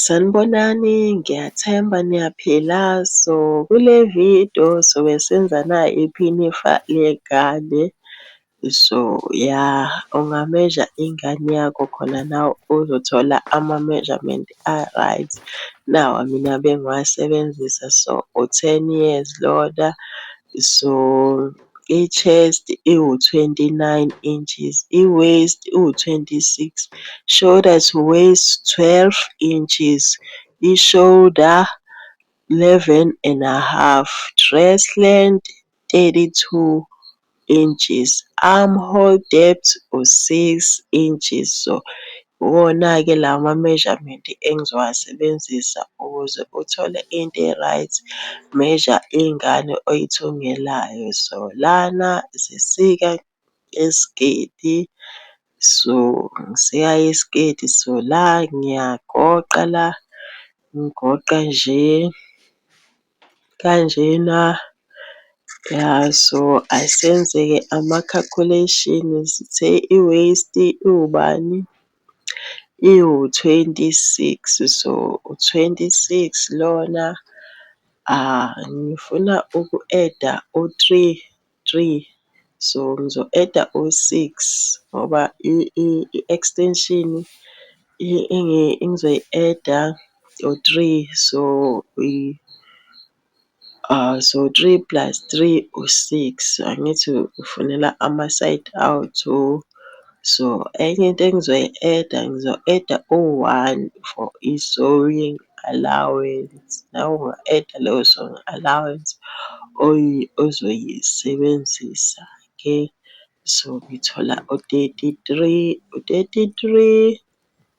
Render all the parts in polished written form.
Sanibonani, ngiyathemba niyaphila. So, kule vidiyo sobe senza nayi iphinifa lengane. So, ya, ungamenza ingane yakho khona nawe uzothola ama-measurement a-right. Nawa mina bengiwasebenzisa, so, u-10 years lona. So, i-chest iwu-29 inches, i-waist iwu-26, shoulder to waist 12 inches, i-shoulder 11.5, dress length 32 inches, armhole depth u-6 inches. So, iwona-ke lawa ma-measurement engizowasebenzisa ukuze uthole into e-right, measure ingane oyithungelayo. So, lana sisika isiketi, so ngisika isiketi, so la ngiyagoqa la, ngigoqa nje kanjena. Ya, so, asenze-ke ama-calculations, sithe i-waist iwubani? Iwu-26, so u-26 lona ngifuna uku-add-a u-three, three, so ngizo-add-a u-six ngoba i-extension engizoyi-add-a u-three, so so three plus three u-six. Angithi ufunela amasayidi awu-two. So, enye into engizoyi-add-a ngizo-add-a u-one for i-sewing allowance. Nawe unga-add-a leyo sewing allowance ozoyisebenzisa-ke. So, ngithola u-33, u-33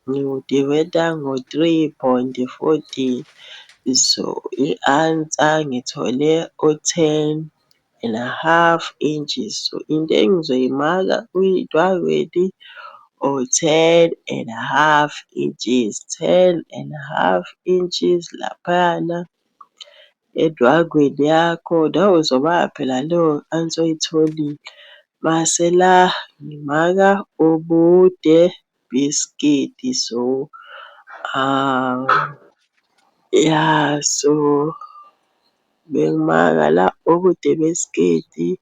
ngiwu-divide-a ngo-three point 14. So, i-answer ngithole u-10.5 inches. So, into engizoyimaka kwindwangweni u-10.5 inches, 10.5 inches laphayana endwangweni yakho. Nawe uzomaka phela leyo answer oyitholile. Mase la ngimaka ubude besiketi so, ya, so, bengimaka la ubude besiketi.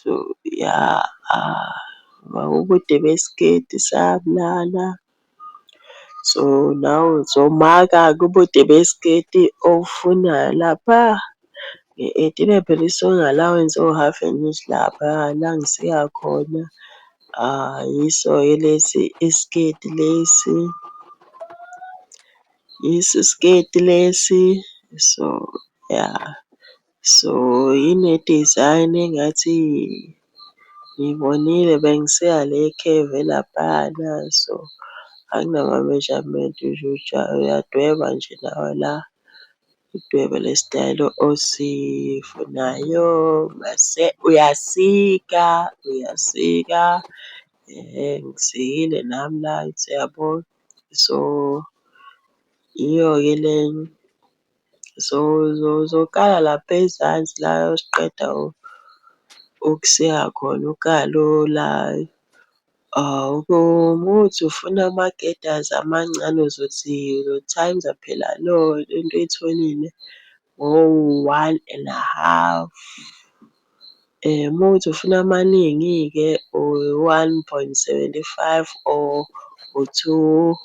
So, ya, ubude besiketi sami lana. So, nawe uzomaka-ke ubude besiketi obufunayo lapha. Ngi-add-ile phela i-sewing allowance o-half an inch laphaya la ngisika khona. Yiso-ke lesi isiketi lesi, yiso isiketi lesi, so ya. So, ine-design engathi ngiyibonile bengisika le curve elaphayana so, akunama-measurement nje uyadweba nje nawe la, udwebe le sitayela osifunayo mase uyasika, uyasika. Ngisikile nami la uyabo. So, iyo-ke le so, uzokala lapha ezansi la osiqeda ukusika khona ukale la. Uma kuwukuthi ufuna amagedazi amancane uzothi uzo-times-a phela lo into oyitholile ngo-1.5. Uma kuwukuthi ufuna amaningi-ke u-1.75 or u-two,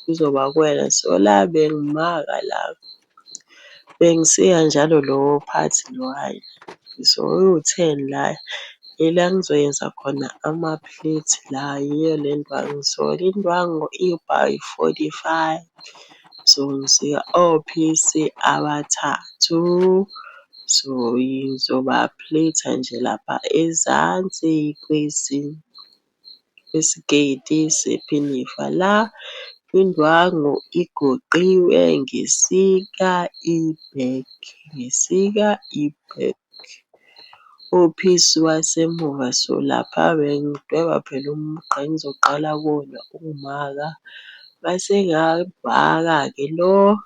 kuzoba kuwena. So, la bengimaka la, bengisika njalo lo phathi lowana. So, iwu-ten la, ila engizoyenza khona ama-pleat la, yiyo le ndwangu. So, indwangu i-by 45, so ngisika ophisi abathathu. So, ngizoba-pleat-a nje lapha ezansi kwesiketi sephinifa. La indwangu igoqiwe ngisika i-back, ngisika i-back. Uphisi wasemuva so, lapha bengidweba phela umugqa engizoqala kuwona ukumaka. Mase ngiyabhaka-ke lo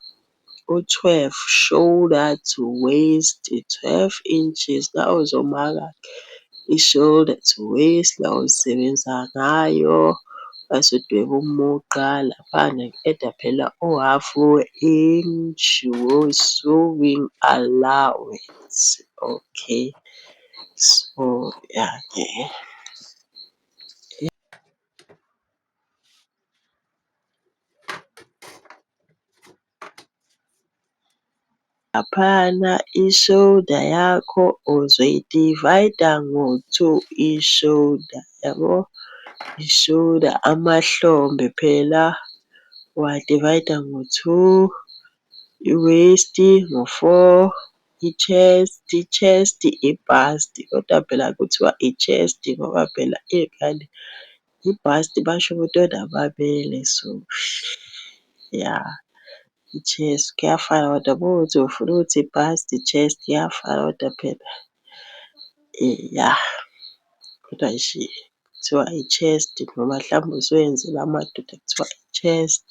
u-12 shoulder to waist, 12 inches. Nawe uzomaka-ke i-shoulder to waist la osebenza ngayo. Mase udweba umugqa laphana ngi-eda phela u-half we-inch we-sewing allowance. Okay, so ya-ke. Laphayana i-shoulder yakho uzoyi-divide-a ngo-two i-shoulder, yabo? I-shoulder, amahlombe phela uwa-divide-a ngo-two, i-waist ngo-four, i-chest, i-chest, i-bust, kodwa phela kuthiwa i-chest ngoba phela iy'ngane i-bust basho umuntu onamabele so, ya i-chest kuyafana kodwa uma kuwukuthi ufuna ukuthi i-bust, i-chest kuyafana kodwa phela ya, kodwa nje kuthiwa i-chest noma hlampe usuyenzela amadoda kuthiwa i-chest,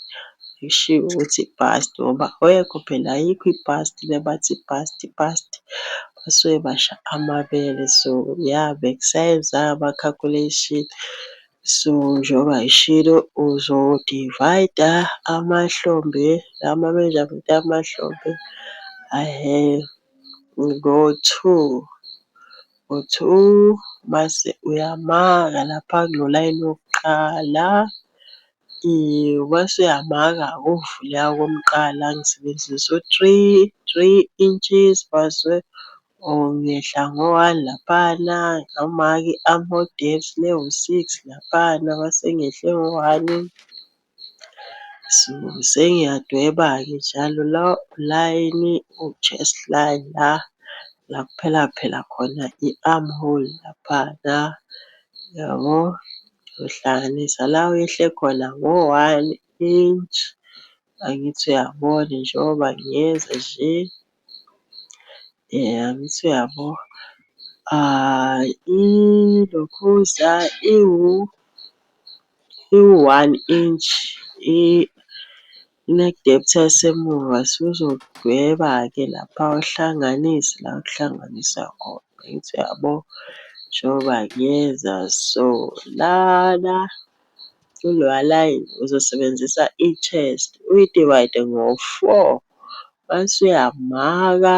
akushiwo ukuthi i-bust ngoba awekho phela ayikho i-bust le bathi i-bust, i-bust basuke basho amabele. So, ya bengisayenza-ke ama-calculation. So, njengoba ngishilo uzodivayida amahlombe, ama-measurement amahlombe ahhe ngo-two, ngo-two mase uyamaka lapha kulo layini wokuqala. Mase uyamaka ukuvuleka komqala ngisebenzise u-three, three inches mase ngiyehla ngo-one laphayana ngamaka i-armhole depth le ewu-six laphayana mase ngehle ngo-one. So, sengiyadweba-ke njalo lo ulayini uwu-chest line la, la kuphela phela khona i-armhole laphana, yabo? Uhlanganisa la wehle khona ngo-one inch, angithi uyabona njengoba ngiyenza nje, angithi uyabo? Ilokhuza iwu-one inch i-neck depth yasemuva. Usuzodweba-ke lapha uhlanganise la ohlanganisa khona, angithi uyabo? Njengoba ngiyenza so, lana kuloya layini uzosebenzisa i-chest uyi-divide ngo-four mase uyamaka.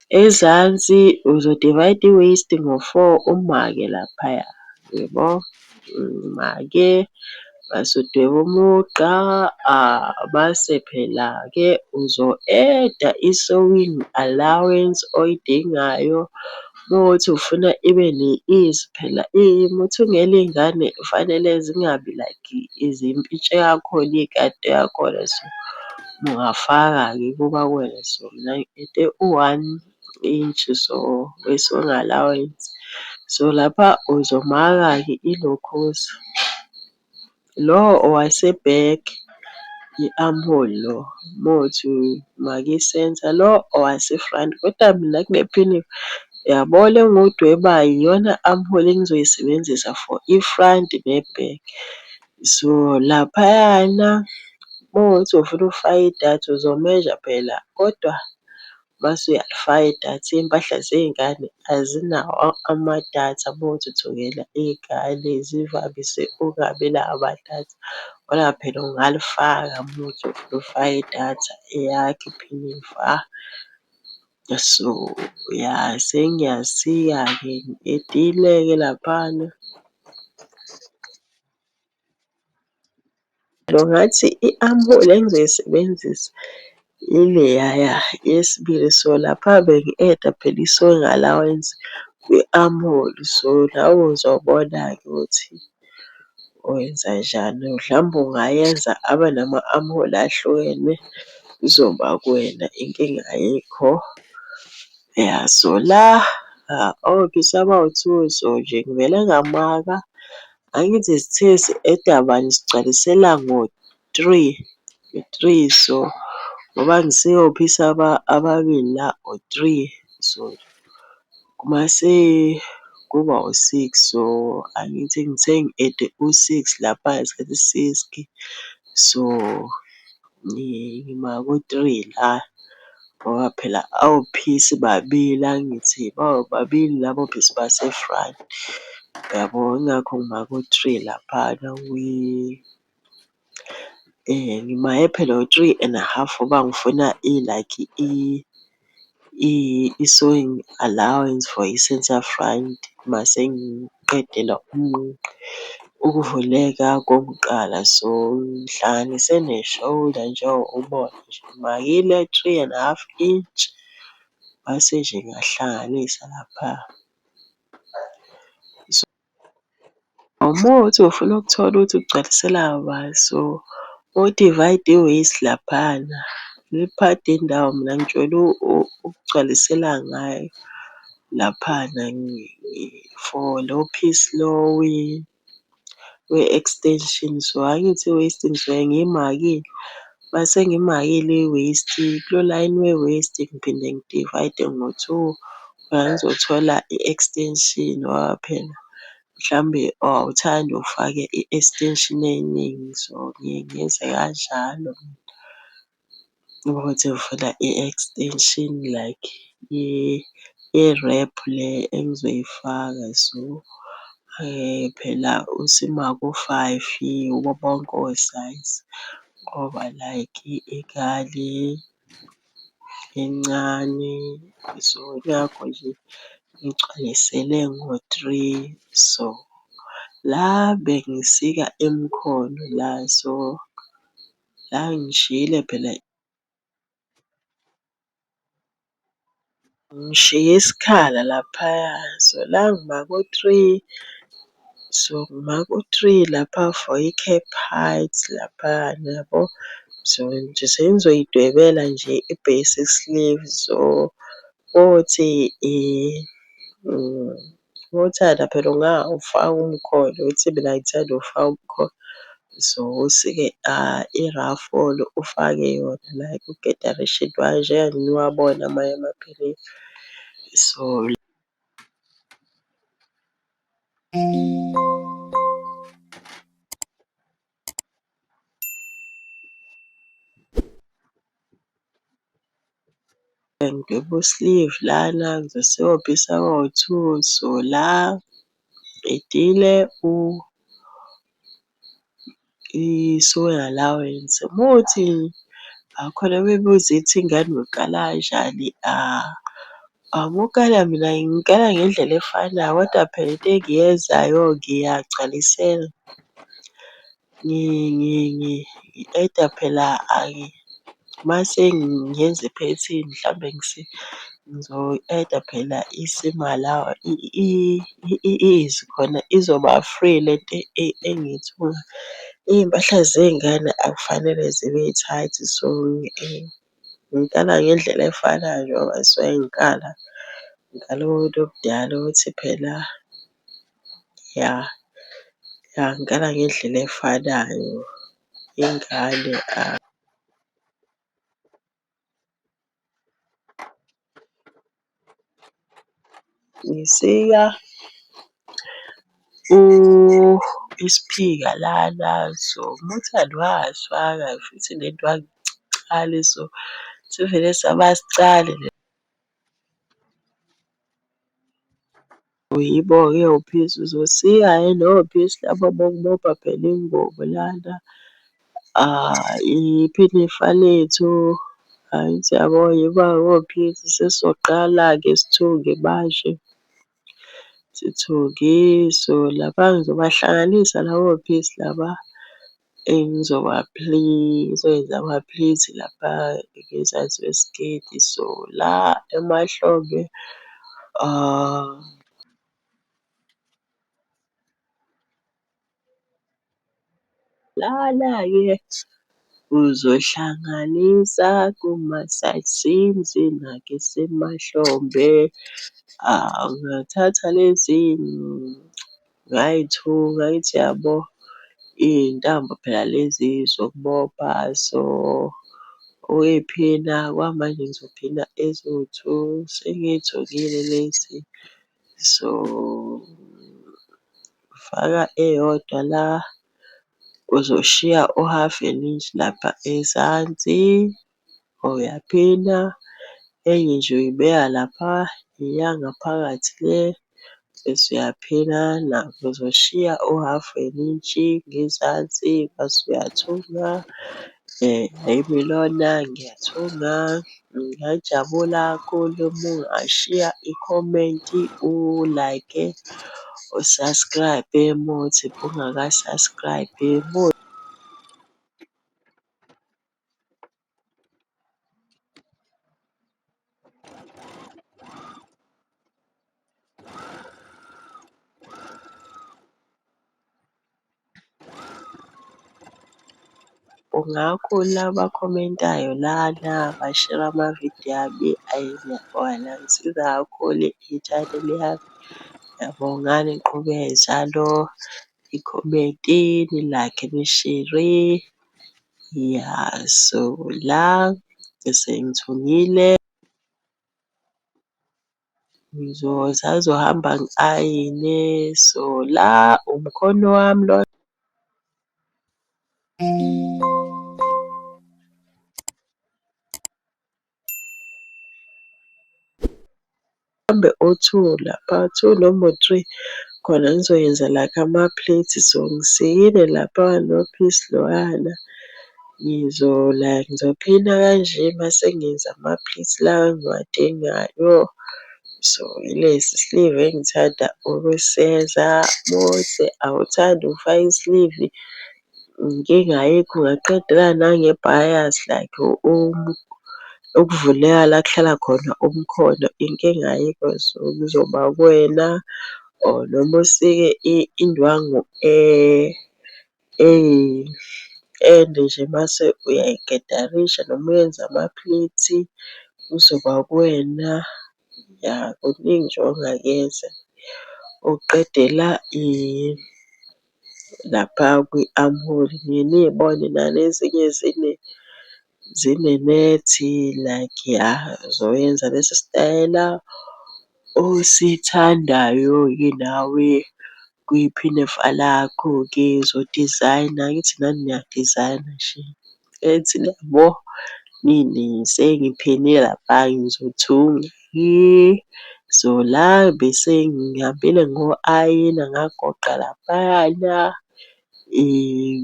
Ezansi uzo-divide i-waist ngo-four umake laphaya, yebo? Umake mase udweba umugqa mase phela-ke uzo-eda i-sewing allowance oyidingayo. Uma kuwukuthi ufuna ibe ne-ease phela uma uthungela iy'ngane kufanele zingabi like zimpintsheka kakhulu, iy'kati yakhona so, ungafaka-ke kuba kuwena. So, mina ngi-ede u-one inch so we-sewing allowance. So, lapha uzomaka-ke ilokhuza, lo owase-back, i-armhole lo, uma kuwukuthi umaka i-centre lo owase-front. Kodwa mina kule phinifa, uyabo le engiwudwebayo iyona armhole engizoyisebenzisa for i-front ne-back. So, laphayana uma kuwukuthi ufuna ukufaka idadi uzomezha phela kodwa mase uyalifaka idadi. Iy'mpahla zey'ngane azinawo ama-darts uma kuwukuthi uthungela iy'ngane zivamise ukungabi nawo ama-darts. Kodwa phela ungalifaka uma kuwukuthi ufuna ukufaka idatha eyakho iphinifa. So, ya sengiyasika-ke ngiqedile-ke laphana. Ngathi i-armhole engizoyisebenzisa ileyaya yesibili. So, lapha bengi-eda phela i-sewing allowance kwi-armhole. So, nawe uzobona-ke ukuthi wenzanjani. Mhlawumbe ungayenza abe nama-armhole ahlukene kuzoba kuwena inkinga ayikho. Ya, so la ophisi abawu-two so nje ngivele ngamaka. Angithi sithe si-eda bani, sigcwalisela ngo-three, u-three so ngoba ngisike ophisi ababili la u-three so mase kuba u-six. So, angithi ngithe ngi-ede u-six lapha ngesikhathi so. Ngimake u-three la ngoba phela awuphisi babili angithi, babili labo phisi base-front, uyabo? Yingakho ngimake u-three laphana ngimake phela u-three and a half ngoba ngifuna i-like i-sewing allowance for i-centre front mase ngiqedela ukuvuleka kokuqala. So, ngihlanganise ne-shoulder njengoba ubona nje. Ngimakile three and half inch, mase nje ngiyahlanganisa laphaya. Uma kuwukuthi ufuna ukuthola ukuthi ugcwalisela kabani, so u-divide i-waist laphayana, iphadi indawo mina ngijwayele ukugcwalisela ngayo laphana for lo phisi lo we-extension. So, angithi i-waist ngisuke ngiyimakile, mase ngiyimakile i-waist, kulo layini we-waist ngiphinde ngidivayide ngo-two khona ngizothola i-extension ngoba phela mhlawumbe awuthandi ufake i-extension eningi. So, ngiye ngenze kanjalo uma kuwukuthi ngifuna i-extension like ye-wrap le engizoyifaka. So, phela usumake u-five kubo bonke osayizi ngoba like ingane encane so, yingakho nje ngigcwalisele ngo-three so. La bengisika emkhono la so, la ngishiyile phela ngishiye isikhala laphaya. So, la ngimake u-three, so ngimaka u-three lapha for i-cap height laphayana yabo. So, nje sengizoyidwebela nje i-basic sleeve so, kuthi mawuthanda phela ungawufaka umkhono uthi mina ngithanda ukufaka umkhono. So, usike irafolo ufake yona la ugedarishe indwangu njengoba ngiwabona amanye amaphilisi. So, ngidwebe u-sleeve lana, ngizosika ophisi abawu-two. So, la ngiqedile i-sewing allowance. Uma kuwukuthi khona imibuzo ithi ingane uyikala kanjani, uma ukala mina ngikala ngendlela efanayo, kodwa phela into engiyenzayo ngiyagcwalisela. Ngi-add-a phela mase ngiyenza iphethini mhlambe ngizoyi-add-a phela khona izoba free lento engiyithungayo. Iy'mpahla zey'ngane akufanele zibe tight so, ngikala ngendlela efanayo njengoba ngisuke ngikala, ngikala umuntu omdala ukuthi phela ya, ya ngikala ngendlela efanayo ingane . Ngisika isiphika lana so, uma uthanda ungasifaka futhi nendwangu incane so, sivele saba sicane . Yibo-ke ophisi uzosika-ke nophisi laba bokubopha phela ingubo lana. Iphinifa lethu, angithi uyabo, yiba-ke ophisi sesizoqala-ke sithunge manje. Sithunge so, laba ngizobahlanganisa labo phisi laba engizowenza ama-pleat lapha ngezansi kwesiketi. So, la emahlombe . Lana-ke uzohlanganisa kuma-side seams nakesemahlombe. Ngathatha lezi ngay'thunga, angithi uyabo? Iy'ntambo phela lezi zokubopha so, ukuy'phina kwamanje ngizophina eziwu-two, sengiy'thungile lezi. So, faka eyodwa la. Uzoshiya u-half an inch lapha ezansi, uyaphina, enye nje uyibeka lapha iya ngaphakathi le, bese uyaphina nakho uzoshiya u-half an inch ngezansi mase uyathunga. Yimi lona ngiyathunga. Ngingajabula kakhulu uma ungashiya ikhomenti, u-like-e, u-subscribe-e mowukuthi ubungaka-subscribe-i . Ungakhona abakhomentayo lana bashere amavidiyo ami. Ayi ngiyabonga niyangisiza kakhulu i-channel yami. Ngiyabonga niqhubeke njalo nikhomenti, ni-like, nishere. Ya, so la sengithungile ngisazohamba ngi-ayine. So la umkhono wami lo. Mhlawumbe o-two lapha, two noma u-three khona ngizoyenza like ama-pleats. So, ngisikile lapha lo-piece loyana, ngizophina kanje mase ngenza ama-pleats lawa engiwadingayo. So, yilesi silivu engithanda ukusenza. Mowukuthi awuthandi ukufaka isilivi, inkinga ayikho ungaqedela nangebhayazi like ukuvuleka la kuhlala khona umkhono, inkinga ayikho. So, kuzoba uwena or noma usike indwangu ende nje mase uyayigedarisha noma uyenze ama-pleats kuzoba uwena. Ya, kuningi nje ongakenza ukuqedela lapha kwi-armhole. Niye niy'bone nale ezinye zinenethi like ya, uzoyenza lesi sitayela osithandayo-ke nawe kwiphinifa lakho-ke uzodizayina, angithi nani niyadizayina nje. Ethi niyabo niningi sengiphinile lapha ngizothunga. So, la bese ngihambile ngo-ayina ngagoqa laphayana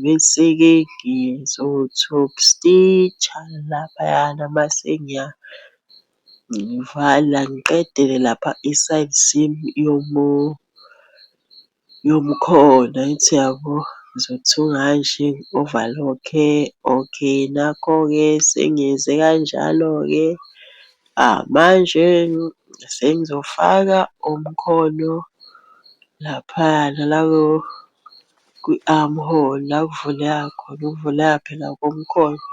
bese-ke ngizo-top stitch-a laphayana mase ngiyavala ngiqedele lapha i-side seam yomkhono, angithi uyabo? Ngizothunga kanje ngi-overlock-e. Okay, nakho-ke sengiyenze kanjalo-ke. Manje sengizofaka umkhono laphayana la kwi-armhole la kuvuleka khona, ukuvuleka phela komkhono.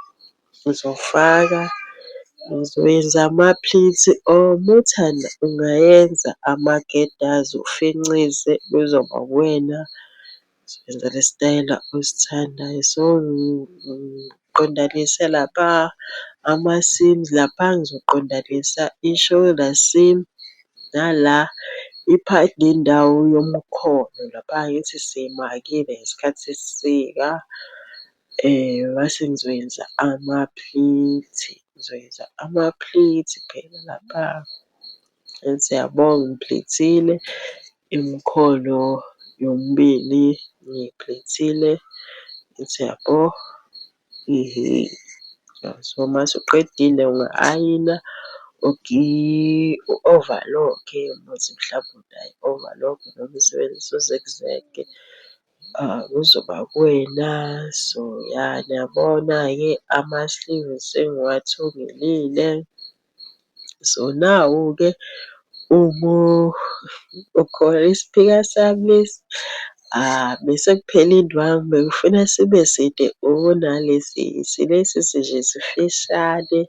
Ngizofaka, ngizoyenza ama-pleats or uma uthanda ungayenza amagedazi ufincize kuzoba uwena. Uzoyenza le sitayela osithandayo. So, ngiqondanise lapha ama-seams lapha ngizoqondanisa i-shoulder seam nala iphakathi nendawo yomkhono lapha angithi simakile ngesikhathi sisika. Mase ngizoyenza ama-pleats, ngizoyenza ama-pleats phela lapha. Angithi uyabo ngiplitsile imikhono yomibili ngiyiplitsile, angithi uyabo? Ihhe. So, mase uqedile unga-ayina u-overlock-e uma kuwukuthi mhlampe unayo i-overlock noma usebenzise u-zig zag, kuzoba kuwena. So, ya niyabona-ke ama-sleeves sengiwathungelile. So, nawu-ke ukhona isiphika sami lesi. Bese kuphele indwangu bengifuna sibe side ukunalesi, lesi nje sifishane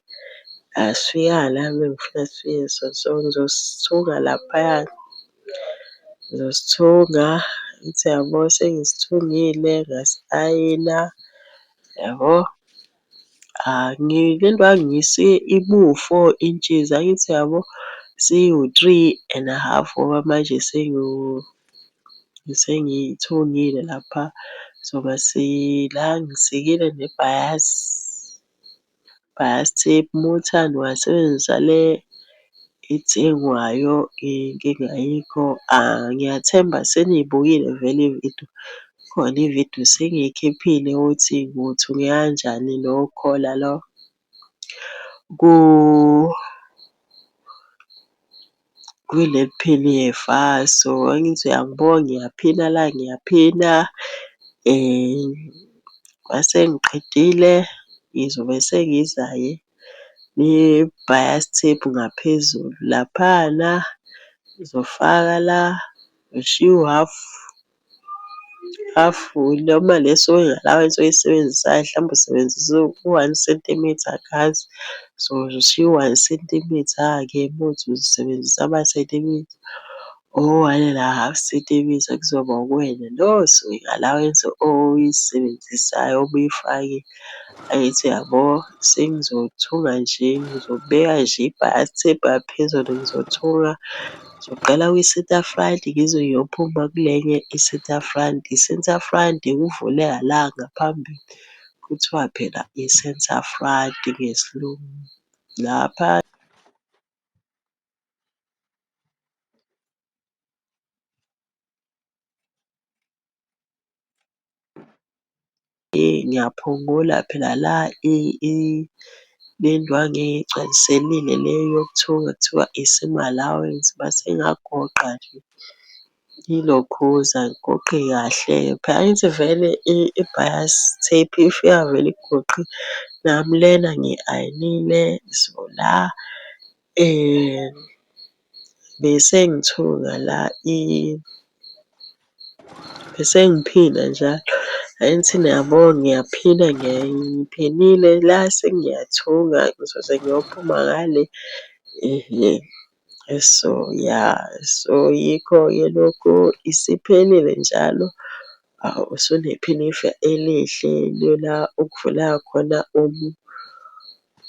asifikanga la ebengifuna sifike so ngizosithunga laphaya, ngizosithunga. Angithi uyabo sengisithungile ngasi-ayina, yabo. Le ndwangu ngiyisike ibu-four inches, angithi uyabo? Siwu-three and a half ngoba manje sengiyithungile lapha. Soba la ngisikile nebhayasi, bias tape, uma uthanda ungasebenzisa le ethengwayo inkinga ayikho. Ngiyathemba seniyibukile vele ividiyo, khona ividiyo esengiyikhiphile yokuthi ngiwuthunge kanjani lo khola lo kwile phinifa. So, angithi uyangibona ngiyaphina la ngiyaphina mase ngiqedile ngizobe sengiza-ke ne-bias tape ngaphezulu laphana ngizofaka la, ngishiye uhhafu, hhafu noma le sewing allowance oyisebenzisayo hlampe usebenzisa u-one centimetre angazi. So, uzoshiya u-one centimetre-ke uma kuwukuthi usebenzisa amasentimitha o-one and a half centimetre kuzoba uwena leyo sewing allowance oyisebenzisayo obuyifakile. Angithi uyabo? Sengizothunga nje, ngizobeka nje i-bias tape ngaphezulu ngizothunga. Ngizoqala kwi-centre front ngize ngiyophuma kule enye i-centre front. I-centre front ukuvuleka la ngaphambili, kuthiwa phela i-centre front ngesiLungu. Lapha ngiyaphungula phela la le ndwangu engiyigcwaliselile le yokuthunga kuthiwa i-seam allowance. Mase ngagoqa nje ilokhuza ngigoqe kahle-ke phela angithi vele i-bias tape ifika vele igoqiwe. Nami lena ngiyi-ayinile so la bese ngithunga la bese ngiphina njalo. Angithi niyabo ngiyaphina ngiphinile la sengiyathunga ngizoze ngiyophuma ngale ehhe. So, ya, so, yikho-ke lokhu isiphelile njalo. Usunephinifa elihle la okuvuleka khona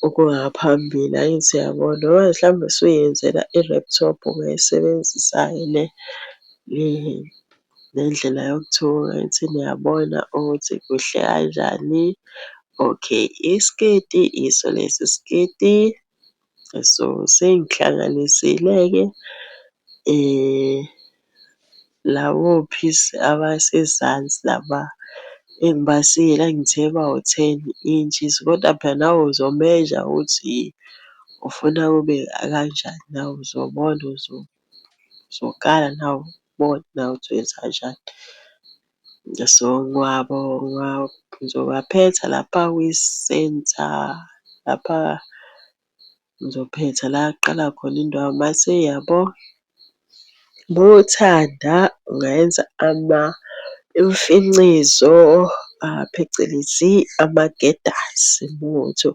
okungaphambili, angithi uyabona? Noma mhlawumbe usuyenzela i-laptop ungayisebenzisa-ke le le ndlela yokuthunga. Angithi niyabona ukuthi kuhle kanjani? Okay, isiketi yiso lesi isiketi. So, sengihlanganisile-ke labo phisi abasezansi laba engibasikile engithe bawu-ten inches, kodwa phela nawe uzomenza ukuthi ufuna kube kanjani nawe uzobona uzokala nawe ubone nawe ukuthi wenza kanjani. So, ngizowaphetha lapha kwi-centre lapha ngizophetha la kuqala khona indwangu mase yabo, mawuthanda ungayenza imfincizo phecelezi amagedazi mawukuthi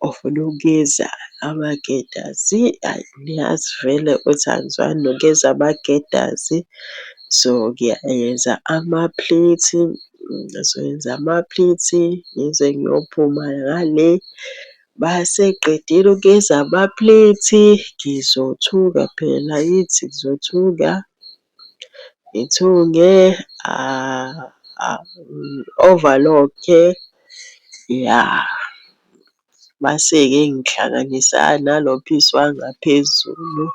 ufuna ukuyeza amagedazi. Hhayi niyazi vele ukuthi angizwani nokuyeza amagedazi. So, ngiyayenza amaphilithi, ngizoyenza amaphilithi ngize ngiyophuma ngale. Mase ngiqedile ukuyeza amaphilithi, ngizothuka phela angithi ngizothuka, ngithunge ngi-overlock-e, ya. Mase-ke ngihlanganisa nalo phisi wangaphezulu.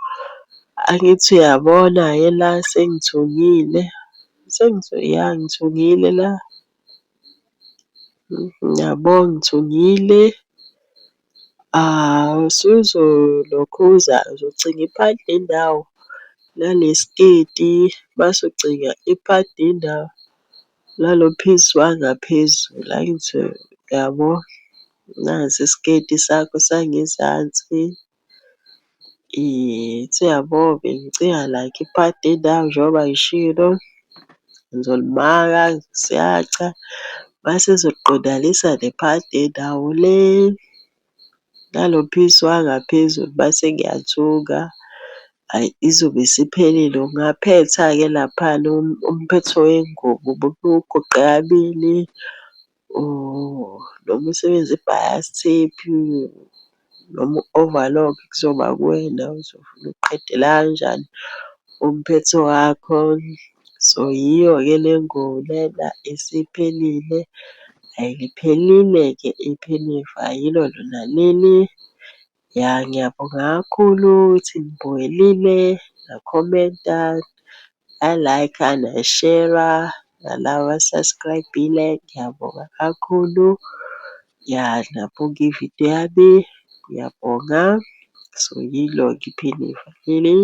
Angithi uyabona-ke la sengithungile, ya ngithungile la, yabo ngithungile. Usuzolokhuza, uzocinga iphadi nendawo lale siketi mase ucinga iphadi nendawo lalo phisi wangaphezulu. Angithi uyabo? Nasi isiketi sakho sangezansi. Angithi uyabo, bengicinga like iphadi nendawo njengoba ngishilo. Ngizolimaka siyaca mase ngizoliqondanisa nephadi nendawo le nalo phisi wangaphezulu mase ngiyathunga. Hhayi izobe isiphelile. Ungaphetha-ke laphayana umphetho wengubo ubuwugoqe kabili or noma usebenzise i-bias tape noma u-overlock kuzoba kuwena ukuthi ufuna ukuqedela kanjani umphetho wakho. So, yiyo-ke le ngubo lena isiphelile. Liphelile-ke iphinifa yilo lona leli. Ya, ngiyabonga kakhulu ukuthi nibukelile, nakhomenta, na-like-a, nashera, nalaba aba-subscribe-ile ngiyabonga kakhulu. Ya, nabuka ividiyo yami, ngiyabonga. So, yilo-ke iphinifa leli.